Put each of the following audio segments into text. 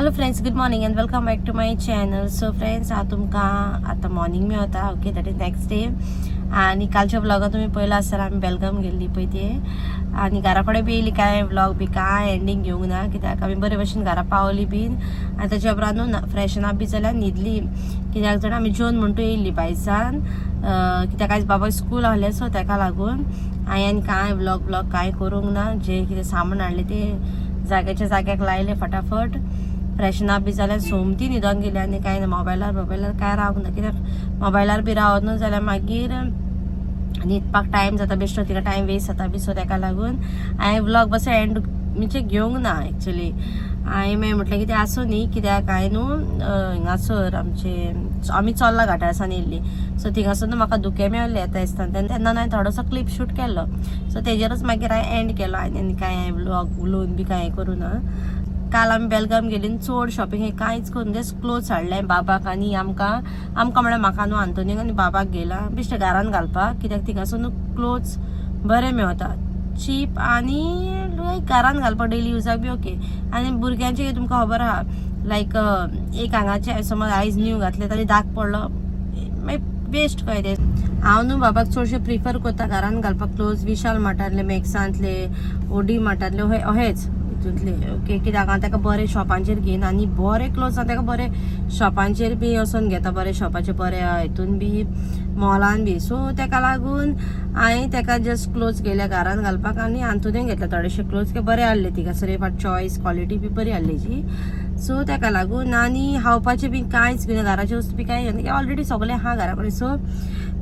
Hello friends, good morning and welcome back to my channel. So friends, हांव तुमकां आतां morning मेवता. Okay, that is next day. आनी कालच्या व्लॉगान तुमी पयला आसतना आमी बेलगाम गेल्ली पळय ते आनी घरा कडेन बी येयली. कांय व्लॉग बी कांय एंडींग घेवंक ना, कित्याक आमी बरे भशेन घरा पावली बीन आनी ताच्या उपरांत न्हू फ्रेशन अप बी जाल्यार न्हिदली. कित्याक जाणा, आमी जेवन म्हणटू येयल्ली भायसान, कित्याक आयज बाबा स्कूल आहलें. सो ताका लागून हांवें आनी कांय व्लॉग ब्लॉग कांय करूंक ना. जे कितें सामान हाडलें तें जाग्याच्या जाग्याक लायलें. फटाफट फ्रेशन अप बी जाल्यार सोमती न्हिदोन गेली आनी कांय ना. मोबायलार मोबायलार कांय रावंक ना, कित्याक मोबायलार बी रावत न्हू जाल्यार मागीर न्हिदपाक टायम जाता बेश्टो, तिका टायम वेस्ट जाता बी. सो ताका लागून हांवें व्लॉग बसो एंड म्हणजे घेवंक ना एक्चुली. हांवें मागीर म्हटलें कितें आसूं न्ही, कित्याक हांवें न्हू हिंगासर आमचे आमी चोर्ला घाटासान येयल्ली. सो थिंगासर न्हू म्हाका धुकें मेळ्ळें येता आसतना, तेन्ना तेन्ना हांवें थोडोसो क्लिप शूट केल्लो. सो तेजेरच मागीर हांवें एंड केलो आनी आनी कांय व्लॉग उलोवन बी कांय करूं ना. काल आमी बेलगाम गेली, चड शॉपिंग हें कांयच करून, जस्ट क्लोथ्स हाडले बाबाक आनी आमकां. आमकां म्हळ्यार म्हाका न्हू, आंतोनीक आनी बाबाक घेयला बेश्टे घरान घालपाक, कित्याक थिंगासून न्हू क्लोथ्स बरे मेवता, चीप आनी लायक घरान घालपाक डेली युजाक बी ओके. आनी भुरग्यांचे तुमकां खबर आहा, लायक एक हांगाचे समज आयज न्यू घातले तरी दाग पडलो, मागीर वेस्ट कशें तें. हांव न्हू बाबाक चडशें प्रिफर करता घरान घालपाक क्लोथ्स विशाल मार्टांतले, मॅक्सांतले, ओडी मार्टांतले, अहेच हितूंतले. ओके, कित्याक हांव ताका बरे शॉपांचेर घेयन आनी बरे क्लोथ्स हांव ताका बरे शॉपांचेर बी वचोन घेता, बरे शॉपाचे, बरे हितून बी, मॉलान बी. सो ताका लागून हांवें ताका जस्ट क्लोथ्स घेयल्या घरान घालपाक आनी आंतोनीक घेतले थोडेशे क्लोथ्स की बरे आहले थिंगासर. एक फावट चॉयस क्वॉलिटी बी बरी आहली. सो ताका लागून आनी खावपाचें बी कांयच घेवना, घराचे वस्तू बी कांय घेवना. ऑलरेडी सगळें आहा घरा कडेन. सो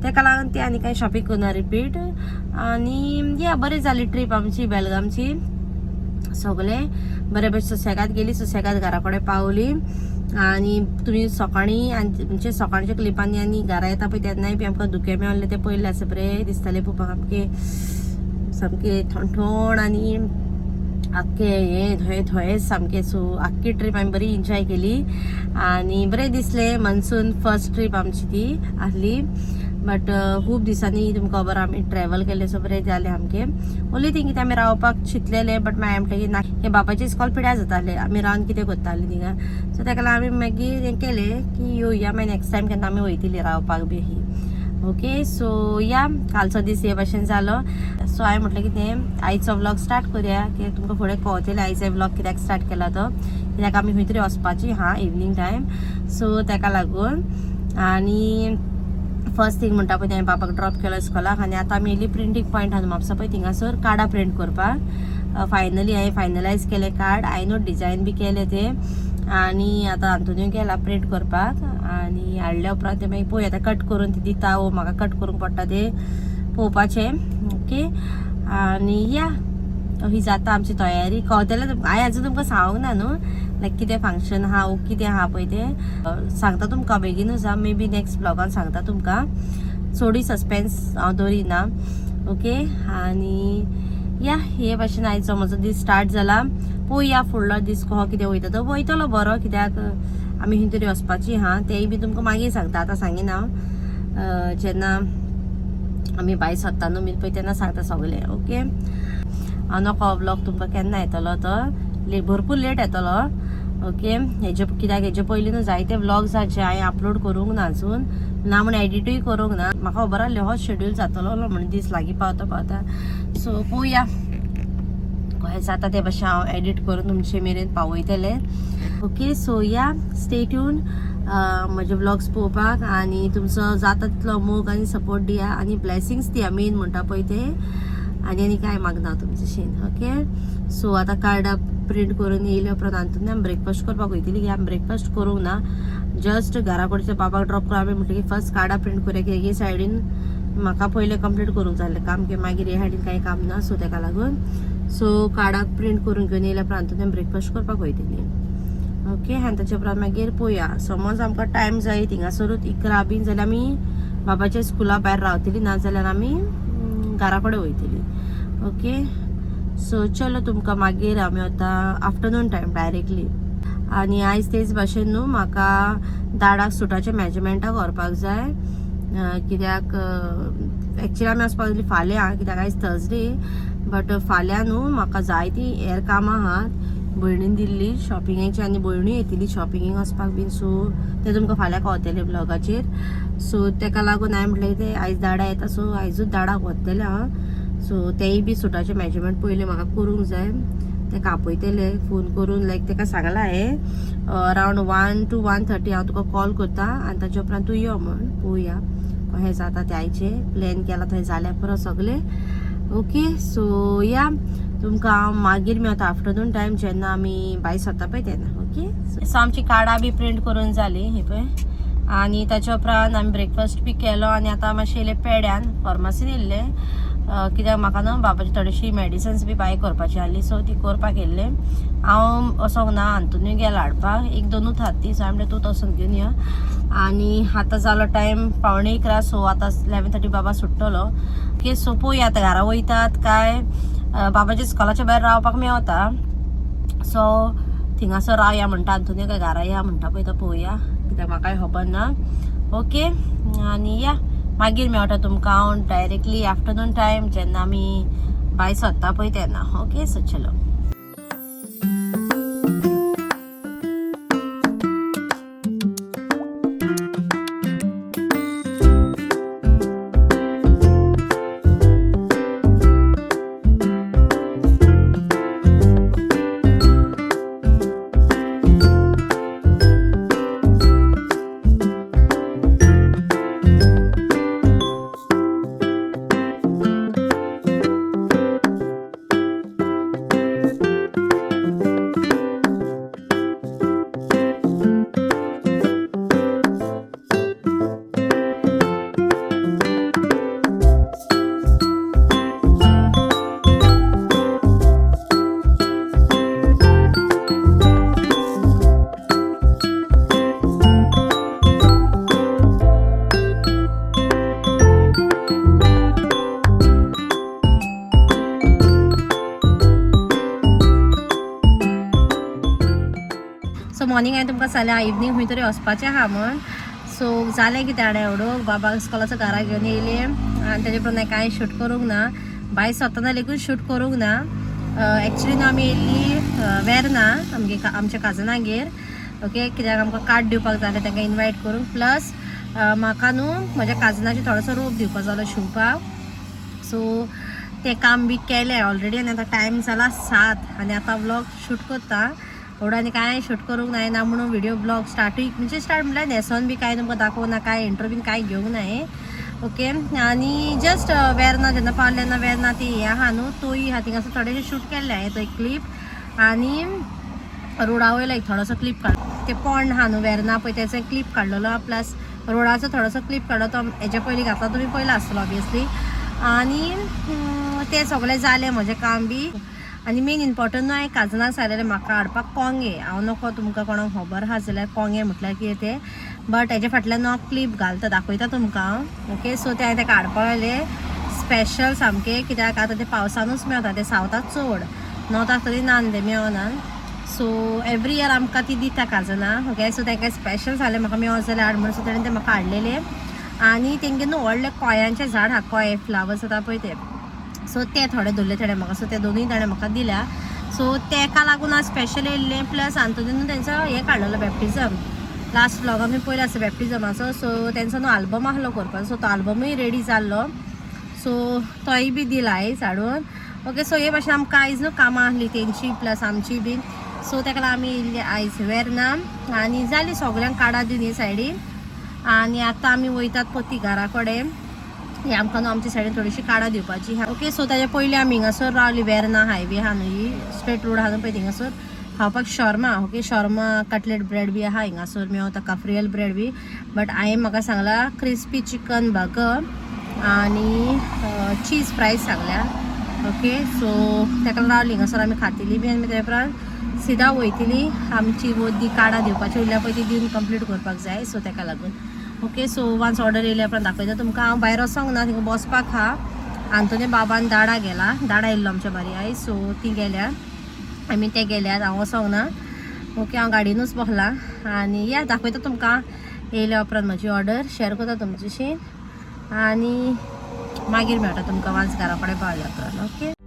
ताका लागून ते आनी कांय शॉपिंग करना रिपीट. आनी या, बरी जाली ट्रीप आमची बेलगामची. सगळे बरे भशेन सुसेगाद गेली, सुसेगाद घरा कडेन पावली. आनी तुमी सकाळीं आनी म्हणजे सकाळच्या क्लिपांनी आनी घरा येता पळय तेन्नाय बी आमकां धुकें मेळ्ळें तें पयलें आसा. बरें दिसतालें पळोवपाक, सामकें सामकें थंड आनी आख्खे हें थंय थंयच सामकें. सो आख्खी ट्रीप आमी बरी एन्जॉय केली आनी बरें दिसलें. मनसून फर्स्ट ट्रीप आमची ती आहली, बट खूब दिसांनी तुमकां खबर आमी ट्रॅवल केलें. सो बरें जालें आमचें. ओनली थिंग कितें, आमी रावपाक चिंतलेलें, बट मागीर म्हटलें की ना, हे बाबाचें इस्कॉल पिड्यार जातालें, आमी रावन कितें करतालीं थिंगा. सो ताका लागून आमी मागीर हें केलें की येवया मागीर नेक्स्ट टायम केन्ना आमी वयतली रावपाक बी ही. ओके, सो या, कालचो दीस हे भाशेन जालो. सो हांवें म्हटलें कितें, आयचो व्लॉग स्टार्ट करुया की तुमकां फुडें कळतलें आयचो व्लॉग कित्याक स्टार्ट केला तो, कित्याक आमी खंय तरी वचपाची हा इवनींग टायम. सो ताका लागून. आनी फर्स्ट थिंग म्हणटा पळय, हांवें बाबाक ड्रॉप केलो इस्कॉलाक आनी आतां आमी येयली प्रिंटींग पॉयंट आहा म्हापसा पळय, थिंगासर कार्डां प्रिंट करपाक. फायनली हांवें फायनलायज केलें कार्ड, हांवें न्हू डिजायन बी केलें तें आनी आतां आंतोनियो गेला प्रिंट करपाक आनी हाडल्या उपरांत ते मागीर पळोवया, आतां कट करून ती दिता वो म्हाका कट करूंक पडटा तें पळोवपाचें. ओके, आनी या, ही जाता आमची तयारी. कळतलें तुमकां, हांवें आजून तुमकां सांगूंक ना न्हू, लायक कितें फंक्शन आहा वो कितें आहा पळय तें सांगता तुमकां बेगीनूच. हांव मे बी नेक्स्ट ब्लॉगान सांगता तुमकां, चडूय सस्पेन्स हांव दवरिना. ओके, आनी या, हे भाशेन आयचो म्हजो दीस स्टार्ट जाला. पळोवया फुडलो दीस कसो कितें वयता तो. वयतलो बरो, कित्याक आमी खंय तरी वचपाची आहा, तेंय बी तुमकां मागीर सांगता, आतां सांगिना हांव. जेन्ना आमी भायर सरता न्हू पळय तेन्ना सांगता सगळें. ओके, हांव नको व्लॉग तुमकां केन्ना येतलो तो, भरपूर लेट येतलो. ओके, हेजे कित्याक हेजे पयलीं न्हू जायते व्लॉग्स आहा जे हांवें अपलोड करूंक ना अजून, ना म्हण एडिटूय करूंक ना. म्हाका खबर आहलें हो शेड्यूल जातलो म्हण दीस लागीं पावता पावता. सो पळोवया कशें जाता ते भाशेन हांव एडिट करून तुमचे मेरेन पावयतलें. ओके, सो या, स्टे ट्यून म्हजे व्लॉग्स पळोवपाक आनी तुमचो जाता तितलो मोग आनी सपोर्ट दिया आनी ब्लेसिंग्स दिया, मेन म्हणटा पळय तें. आनी आनी कांय मागना तुमचे. ओके, सो आतां कार्डां प्रिंट करून येयल्या उपरांत आंतून आमी ब्रेकफास्ट करपाक वयतली, की आमी ब्रेकफास्ट करूंक ना. जस्ट घरा कडचे बाबाक ड्रॉप करून आमी म्हटलें की फर्स्ट कार्डां प्रिंट करुया, की हे सायडीन म्हाका पयलें कंप्लीट करूंक जाय काम, की मागीर हे सायडीन कांय काम ना. सो ताका लागून, सो कार्डाक प्रिंट करून घेवन येयल्या उपरांत आमी ब्रेकफास्ट करपाक वयतली. ओके, आनी ताच्या उपरांत मागीर पळोवया, समज आमकां टायम जाय थिंगासरूच 11 बीन जाल्यार आमी बाबाच्या स्कुला भायर रावतली, ना जाल्यार आमी घरा कडेन वयतली. ओके, सो चलो, तुमकां मागीर आमी वता आफ्टरनून टायम डायरेक्टली. आनी आयज तेच भाशेन न्हू म्हाका दाडाक सुटाच्या मेजरमेंटाक व्हरपाक जाय, कित्याक एक्चुअली आमी वचपाक जाय फाल्यां, कित्याक आयज थर्सडे, बट फाल्यां न्हू म्हाका जायतीं हेर कामां आहात. भयणीन दिल्ली शॉपिंगेची आनी भयणूय येतली शॉपिंगेक वचपाक बीन. सो ते तुमकां फाल्यां कळतलें ब्लॉगाचेर. सो तेका लागून हांवें म्हटलें ते आयज दाडा येता, सो आयजूच दाडाक वतलें हांव. सो तेय बी सुटाचें मेजरमेंट पयलें म्हाका करूंक जाय. तेका आपयतले फोन करून, लायक तेका सांगलां हांवें अरावंड 1 to 1:30 हांव तुका कॉल करता आनी ताच्या उपरांत तूं यो म्हण. पळोवया कशें जाता तें. आयचें प्लॅन केलां थंय जाल्यार पुरो सगळें. ओके सो या तुमकां हांव मागीर मेळटा आफ्टरनून टायम जेन्ना आमी भायर सरता पळय तेन्ना. ओके सो आमची कार्डां बी प्रिंट करून जाली ही पळय आनी ताच्या उपरांत आमी ब्रेकफास्ट बी केलो आनी आतां मातशें येयले पेड्यान फार्मासीन येयल्ले कित्याक म्हाका न्हू बाबाची थोडीशी मेडिसिन्स बी बाय करपाची आहली, सो ती करपाक येयल्ले. हांव वचोंक ना, आंतोनी गेला हाडपाक, एक दोनूच आहात ती. सो हांवें म्हणलें तूं वचून घेवन यो. आनी आतां जालो टायम 10:45, सो आतां 11:30 बाबा सुट्टलो. ओके सो पळोवया आतां घरा वयतात काय बाबाच्या स्कॉलाच्या भायर रावपाक मेवता, सो थिंगासर रावया म्हणटा आंतोनी काय घरा या म्हणटा पळय तो पळोवया, कित्याक म्हाकाय खबर ना. ओके आनी या मागीर मेळटा तुमकां हांव डायरेक्टली आफ्टरनून टायम जेन्ना आमी भायर सरता पळय तेन्ना. ओके सो चलो. सो मॉर्निंग हांवें तुमकां सांगलें इवनींग खंय तरी वचपाचें आहा म्हण. सो जालें कितें जाणा एवडो बाबाक स्कॉलाचो घरा घेवन येयलें आनी तेजे उपरांत हांवें कांय शूट करूंक ना, भायर सरतना लेगून शूट करूंक ना. एक्चुली न्हू आमी येयल्ली वेर्ना आमगे आमच्या काजनागेर. ओके कित्याक आमकां कार्ड दिवपाक जालें तांकां इनवायट करूंक, प्लस म्हाका न्हू म्हज्या काजनाचें थोडोसो रोप दिवपाक जालो शिंवपाक. सो तें काम बी केलें ऑलरेडी आनी आतां टायम जाला 7 आनी आतां व्लॉग शूट करता. एवढो आनी कांय शूट करूंक नाय ना म्हणून व्हिडिओ ब्लॉग स्टार्टूय म्हणजे स्टार्ट म्हणल्यार न्हेसोन बी कांय तुमकां दाखोवंक ना, कांय इंट्रो बीन कांय घेवंक नाय. ओके आनी जस्ट वेर्ना जेन्ना पावलें तेन्ना वेर्ना ती हें आहा न्हू तोय आहा थिंगासर थोडेशें शूट केल्लें हांवें तो एक क्लिप आनी रोडा वयलो एक थोडोसो क्लिप काडलो. ते पोंड आहा न्हू वेर्ना पळय तेचो एक क्लिप काडलेलो, प्लस रोडाचो थोडोसो क्लिप काडलो, तो हेच्या पयलीं घातला तुमी पयला आसतलो ऑबियसली. आनी तें सगळें जालें म्हजें काम बी. आनी मेन इम्पॉर्टंट न्हू हांवें काजनाक सांगलेलें म्हाका हाडपाक कोंगे, हांव नको तुमकां कोणाक खबर आहा जाल्यार कोंगे म्हटल्यार कितें तें, बट हेजे फाटल्यान न्हू हांव क्लिप घालता दाखयता तुमकां हांव. ओके सो तें हांवें तेका हाडपाक लायलें स्पेशल सामकें, कित्याक आतां तें पावसानूच मेवता, तें सावथाक चड नॉर्थाक तरी ना तें मेवना. सो एवरी इयर आमकां ती दिता काजनां. ओके सो तेका स्पेशल सांगलें म्हाका मेवत जाल्यार हाड म्हण, सो तेणें तें म्हाका हाडलेलें. आनी तेंगे न्हू व्हडले कोयांचें झाड आहा, कोये फ्लावर्स आतां पळय तें, सो ते थोडे धरले थोडे म्हाका, सो ते दोनूय ताणें म्हाका दिल्या. सो तेका लागून हांव स्पेशल येयल्लें. प्लस आंतोनीन न्हू तेंचो हें काडलेलो बॅप्टिजम, लास्ट व्लॉग आमी पयलो आसा बॅप्टिजमाचो. सो तेंचो न्हू आल्बम आहलो करपाचो, सो तो आल्बमूय रेडी जाल्लो, सो तोय बी दिला आयज हाडून. ओके सो हे भाशेन आमकां आयज न्हू कामां आहली तेंची प्लस आमची बीन. सो तेका लागून आमी येयल्ली आयज वेर्ना आनी जाली सगळ्यांक कार्डां दिवन हे सायडीन. आनी आतां आमी वयतात पोती घरा कडेन, हे आमकां न्हू आमच्या सायडीन थोडीशी कार्डां दिवपाची. ओके सो ताच्या पयलीं आमी हिंगासर रावली, वेर्ना हायवे आहा न्हू ही स्ट्रेट रोड आहा न्हू पळय थिंगासर खावपाक shawarma. Okay shawarma cutlet bread बी आहा हिंगासर मेवता, काफ्रियल ब्रेड बी, बट हांवें म्हाका सांगला क्रिस्पी चिकन बर्गर आनी चीज फ्रायज सांगल्या. ओके सो तेका रावली हिंगासर आमी खातली बी आनी तेच्या उपरांत सिदा वयतली, आमची वद्दी कार्डां दिवपाची उरल्या पळय ती दिवन कंप्लीट करपाक जाय, सो तेका लागून. ओके सो वन्स ऑर्डर येयल्या उपरांत दाखयता तुमकां. हांव भायर वचोंक ना, थिंगा बसपाक आहा. आंतोनी बाबान दाडा गेला, दाडा येयल्लो आमच्या बारी आयज, सो ती गेल्या, आमी ते गेल्यात, हांव वचोंक ना. ओके हांव गाडयेनूच बसलां आनी या दाखयता तुमकां येयल्या उपरांत म्हजी ऑर्डर शेअर करता तुमच्याशी आनी मागीर मेळटा तुमकां वांस घरा कडेन पावल्या उपरांत. ओके.